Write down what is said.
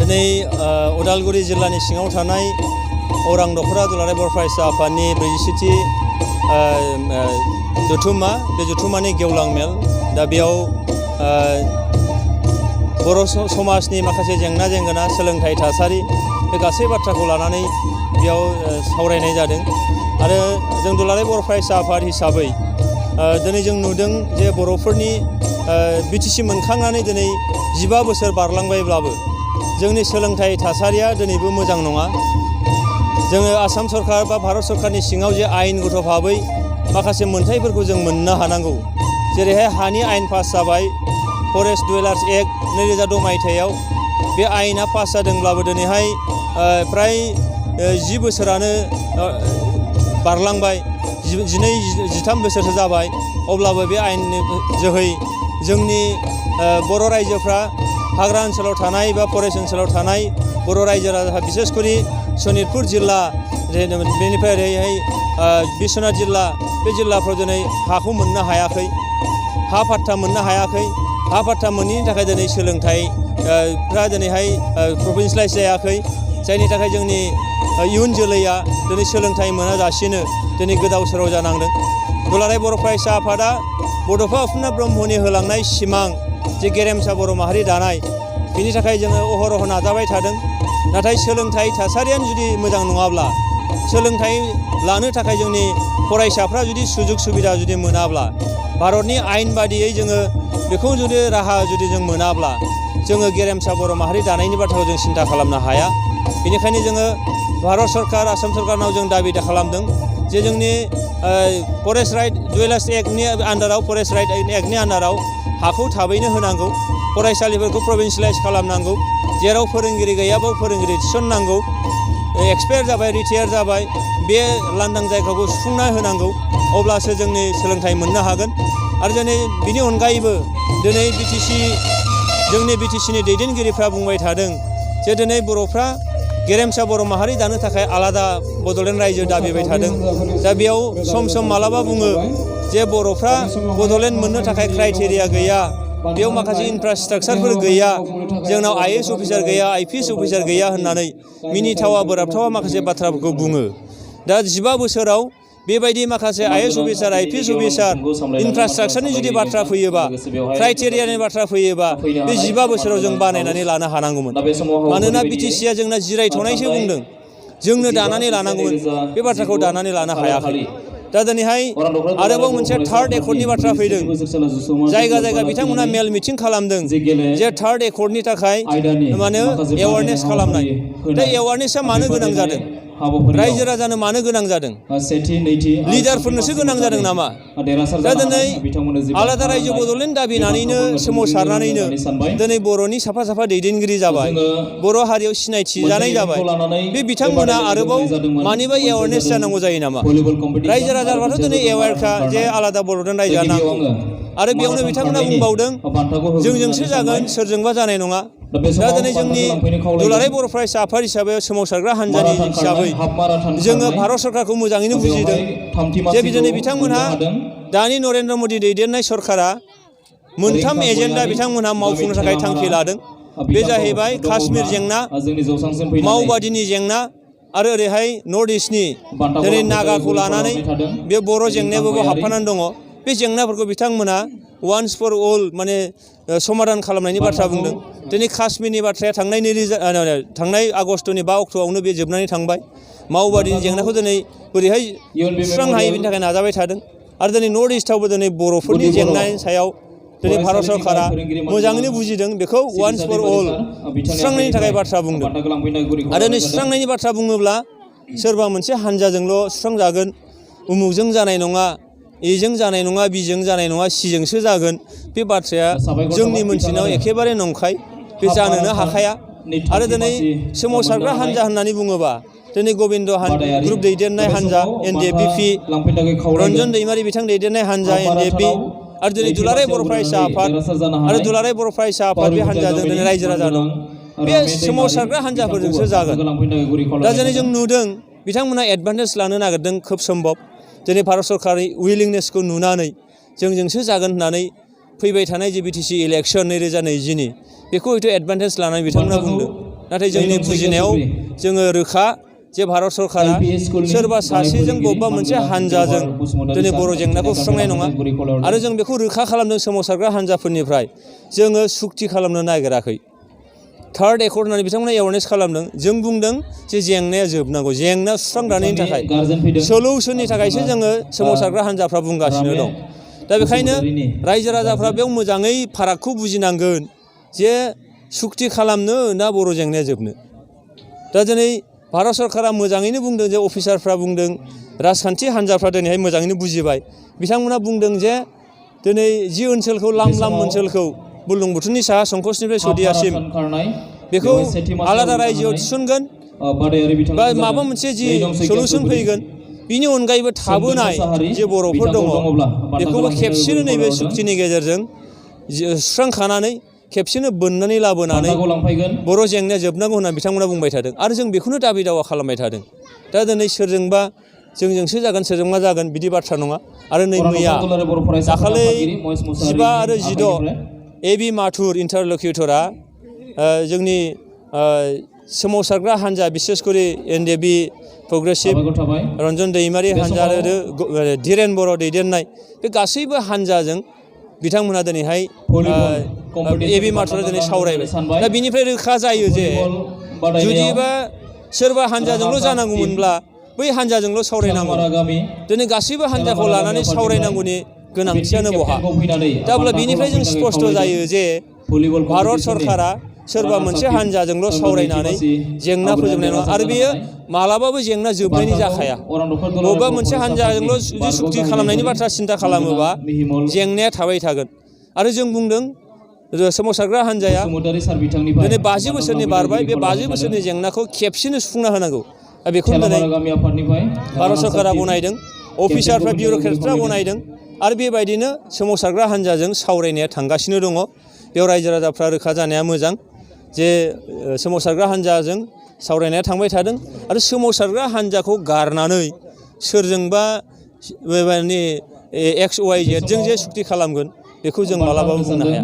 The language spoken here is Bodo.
दिनै उदालगुरि जिल्लानि सिङाव थानाय अरां दख'रा दुलाराय बर' फरायसा आफादनि 47थि जथुम्मा बे जथुम्मानि गेवलां मेल दा बेयाव बर' समाजनि माखासे जेंना जेंगोना सोलोंथाइ थासारि बे गासै बाथ्राखौ लानानै बेयाव सावरायनाय जादों आरो जों दुलाराय बर' फरायसा आफाद हिसाबै दिनै जों नुदों जे बर'फोरनि बिटिसि मोनखांनानै दिनै 15 बोसोर बारलांबायब्लाबो जोंनि सोलोंथाइ थासारिया दिनैबो मोजां नङा। जोङो आसाम सरकार बा भारत सरकारनि सिङाव जे आयेनगत भाबै माखासे मोनथायफोरखौ जों मोननो हानांगौ, जेरैहाय हानि आयेन पास जाबाय, फरेस्ट डुवेलार्स एक्ट 2006 मायथाइयाव बे आयेना पास जादोंब्लाबो दिनैहाय प्राय 10 बोसोरानो बारलांबाय, 12-13 बोसोरसो जाबाय, अब्लाबो बे आयेननि जोहै जोंनि बर' रायजोफ्रा हाग्रा ओनसोलाव थानाय बा फरेस्ट ओनसोलाव थानाय बर' रायजो राजा बिसेसकरि सनितपुर जिल्ला बेनिफ्राय ओरैहाय बिश्वनाथ जिल्ला बे जिल्लाफ्राव दिनै हाखौ मोननो हायाखै, हा पाट्टा मोननो हायाखै। हा पाट्टा मोनैनि थाखाय दिनै सोलोंथाइफ्रा दिनैहाय प्रभिन्सियेलाइज जायाखै, जायनि थाखाय जोंनि इयुन जोलैया दिनै सोलोंथाइ मोनाजासेनो दिनै गोदाव सोराव जानांदों। दुलाराय बर' फरायसा आफादा बड'फा उपेन्द्र ब्रह्मनि होलांनाय सिमां जे गेरेमसा बर' माहारि दानाय, बिनि थाखाय जोङो अहरह नाजाबाय थादों। नाथाय सोलोंथाइ थासारियानो जुदि मोजां नङाब्ला, सोलोंथाइ लानो थाखाय जोंनि फरायसाफ्रा जुदि सुजुग सुबिदा जुदि मोनाब्ला, भारतनि आयेन बादियै जोङो बेखौ जुदि राहा जुदि जों मोनाब्ला, जोङो गेरेमसा बर' माहारि दानायनि बाथ्राखौ जों सिन्था खालामनो हाया। बेनिखायनो जोङो भारत सरकार, आसाम सरकारनाव जों दाबि खालामदों जे जोंनि फरेस्ट राइट डुवेलार्स एक्टनि आन्दाराव, फरेस्ट राइट एक्टनि आन्दाराव हाखौ थाबैनो होनांगौ, फरायसालिफोरखौ प्रभिन्सियेलाइज खालामनांगौ, जेराव फोरोंगिरि गैया बाव फोरोंगिरि थिसननांगौ, एक्सपायार जाबाय, रिटायार जाबाय, बे लांदां जायगाखौ सुफुंना होनांगौ, अब्लासो जोंनि सोलोंथाइ मोननो हागोन। आरो दिनै बिनि अनगायैबो दिनै जोंनि बिटिसिनि दैदेनगिरिफ्रा बुंबाय थादों जे दिनै बर'फ्रा गेरेमसा बर' माहारि दानो थाखाय आलादा बड'लेण्ड रायजो दाबिबाय थादों। दा बेयाव सम सम मालाबा बुङो जे बर'फ्रा बड'लेण्ड मोननो थाखाय क्राइटेरिया गैया, बेयाव माखासे इनफ्रास्ट्राक्चारफोर गैया, जोंनाव IAS अफिसार गैया, IPS अफिसार गैया होननानै मिनिथावा बोराबथावा माखासे बाथ्राफोरखौ बुङो। दा 15 बोसोराव बेबायदि माखासे IAS अफिसार, IPS अफिसार, इनफ्रास्ट्राक्चारनि जुदि बाथ्रा फैयोबा, क्राइटेरियानि बाथ्रा फैयोबा, बे 15 बोसोराव जों बानायनानै लानो हानांगौमोन। मानोना बिटिसिया जोंना जिरायथ'नायसो बुंदों, जोंनो दानानै लानांगौमोन, बे बाथ्राखौ दानानै लानो हायाखै। दा दिनैहाय आरोबाव मोनसे थार्ड एकर्डनि बाथ्रा फैदों। जायगा जायगा बिथांमोना मेल मिटिं खालामदों जे थार्ड एकर्डनि थाखाय माने एवारनेस खालामनाय। दा एवारनेसा मानो गोनां जादों? रायजो राजानो मानो गोनां जादों? लिडारफोरनोसो गोनां जादों नामा? दा दिनै आलादा रायजो बड'लेण्ड दाबिनानैनो सोमावसारनानैनो दिनै बर'नि साफा साफा दैदेनगिरि जाबाय, बर' हारियाव सिनायथि जानाय जाबाय। बे बिथांमोना आरोबाव मानिबा एवारनेस जानांगौ जायो नामा? रायजो राजाफ्राथ' दिनै एवेरखा जे आलादा बड'लेण्ड रायजोआ नांगौ। आरो बेयावनो बिथांमोना बुंबावदों जोंजोंसो जागोन, सोरजोंबा जानाय नङा। दा दिनै जोंनि दुलाराय बर' फरायसा आफाद हिसाबै, सोमावसारग्रा हान्जानि हिसाबै जोङो भारत सरकारखौ मोजाङैनो बुजिदों जे दिनै बिथांमोनहा दानि नरेन्द्र मदि दैदेननाय सरकारा मोनथाम एजेन्डा बिथांमोनहा मावफुंनो थाखाय थांखि लादों। बे जाहैबाय काश्मीर जेंना, मावबादिनि जेंना, आरो ओरैहाय नर्थ इस्टनि दिनै नागाखौ लानानै बे बर' जेंनायाबो हाबफानानै दङ। बे जेंनाफोरखौ बिथांमोना वान्स फर अल माने समाधान खालामनायनि बाथ्रा बुंदों। दिनै काश्मीरनि बाथ्राया थांनाय आगष्टनि 5 अक्ट'आवनो बे जोबनानै थांबाय। मावबादिनि जेंनाखौ दिनै बोरैहाय सुस्रांनो हायो बेनि थाखाय नाजाबाय थादों। आरो दिनै नर्थ इस्टआवबो दिनै बर'फोरनि जेंनानि सायाव दिनै भारत सरकारा मोजाङैनो बुजिदों, बेखौ वान्स फर अल सुस्रांनायनि थाखाय बाथ्रा बुंदों। आरो दिनै सुस्रांनायनि बाथ्रा बुङोब्ला सोरबा मोनसे हान्जाजोंल' सुस्रांजागोन, उमुकजों जानाय नङा, एजों जानाय नङा, बिजों जानाय नङा, सिजोंसो जागोन, बे बाथ्राया जोंनि मोनथिनायाव एखेबारे नंखाय, बे जानोनो हाखाया। आरो दिनै सोमावसारग्रा हान्जा होननानै बुङोबा दिनै गबिन्द ग्रुप दैदेननाय हान्जा NDFBP, रन्जन दैमारि बिथां दैदेननाय हान्जा NDFB, आरो दिनै दुलाराय बर' फरायसा आफाद आरो दुलाराय बर' फरायसा आफाद बे हान्जाजों दिनै रायजो राजा दं। बे सोमावसारग्रा हान्जाफोरजोंसो जागोन। दा दिनै जों नुदों बिथांमोना एडभान्टेज लानो नागिरदों, खोब सम्भब। दिनै भारत सरकारनि उइलिंनेसखौ नुनानै जोंजोंसो जागोन होननानै फैबाय थानाय जे BTC इलेक्सन 2020 बेखौ हयथ' एडभान्टेज लानानै बिथांमोना बुंदों। नाथाय जोंनि बुजिनायाव जोङो रोखा जे भारत सरकारा सोरबा सासेजों बबेबा मोनसे हानजाजों दिनै बर' जेंनाखौ सुस्रांनाय नङा आरो जों बेखौ रोखा खालामदों सोमावसारग्रा हानजाफोरनिफ्राय जोङो सुक्ति खालामनो नागिराखै थार्ड एकर्ड होननानै बिथांमोना एवारनेस खालामदों जों बुंदों जे जेंनाया जोबनांगौ जेंना सुस्रांजानायनि थाखाय सलुसननि थाखायसो जोङो सोमावसारग्रा हानजाफ्रा बुंगासिनो दं दा बेखायनो रायजो राजाफ्रा बेयाव मोजाङै फारागखौ बुजिनांगोन जे सुक्ति खालामनो ना बर' जेंनाया जोबनो दा दिनै भारत सरकारा मोजाङैनो बुंदों जे अफिसारफ्रा बुंदों राजखान्थि हान्जाफ्रा दिनैहाय मोजाङैनो बुजिबाय बिथांमोना बुंदों जे दिनै जि ओनसोलखौ लाम ओनसोलखौ बुरलुंबुथुरनि साहा संकसनिफ्राय सदियासिम बेखौ आलादा रायजोआव थिसनगोन बा माबा मोनसे जि सलुसन फैगोन बिनि अनगायैबो थाबोनाय जे बर'फोर दङ बेखौबो खेबसेनो नैबे सुक्तिनि गेजेरजों सुस्रांखानानै खेबसेनो बोननानै लाबोनानै बर' जेंनाया जोबनांगौ होनना बिथांमोना बुंबाय थादों आरो जों बेखौनो दाबि दावा खालामबाय थादों दा दिनै सोरजोंबा जोंजोंसो जागोन सोरजोंबा जागोन बिदि बाथ्रा नङा आरो नै मैया दाखालि 15 आरो 16 ए.बि. माथुर इन्टारलकिउटरा जोंनि सोमावसारग्रा हान्जा बिसेसकरि एन.डि.एफ.बि. प्रग्रेसिभ रन्जन दैमारि हान्जा आरो धीरेन बर' दैदेननाय बे गासैबो हान्जाजों बिथांमोनहा दिनैहाय ए.बि. माथुरा दिनै सावरायबाय दा बिनिफ्राय रोखा जायो जे जुदिबा सोरबा हान्जाजोंल' जानांगौमोनब्ला बै हान्जाजोंल' सावरायनांगौ दिनै गासैबो हान्जाखौ लानानै सावरायनांगौनि गोनांथियानो बहा दा अब्ला बिनिफ्राय जों स्पष्ट जायो जे भारत सरकारा सोरबा मोनसे हान्जाजोंल' सावरायनानै जेंना फोजोबनाय नङा आरो बेयो मालाबाबो जेंना जोबनायनि जाखाया बबेबा मोनसे हान्जाजोंल' जुदि सुक्ति खालामनायनि बाथ्रा सिन्था खालामोबा जेंनाया थाबाय थागोन आरो जों बुंदों सोमावसारग्रा हान्जाया दिनै 50 बोसोरनि बारबाय बे 50 बोसोरनि जेंनाखौ खेबसेनो सुफुंना होनांगौ बेखौनो दिनै भारत सरकारा गनायदों अफिसारफ्रा बिउर'क्रेटफ्रा गनायदों आरो बेबायदिनो सोमावसारग्रा हान्जाजों सावरायनाया थांगासिनो दङ बेयाव रायजो राजाफ्रा रोखा जानाया मोजां जे सोमावसारग्रा हान्जाजों सावरायनाया थांबाय थादों आरो सोमावसारग्रा हान्जाखौ गारनानै सोरजोंबा एक्स वाइ जेडजों जे सुक्ति खालामगोन बेखौ जों मालाबाबो बुंनो हाया।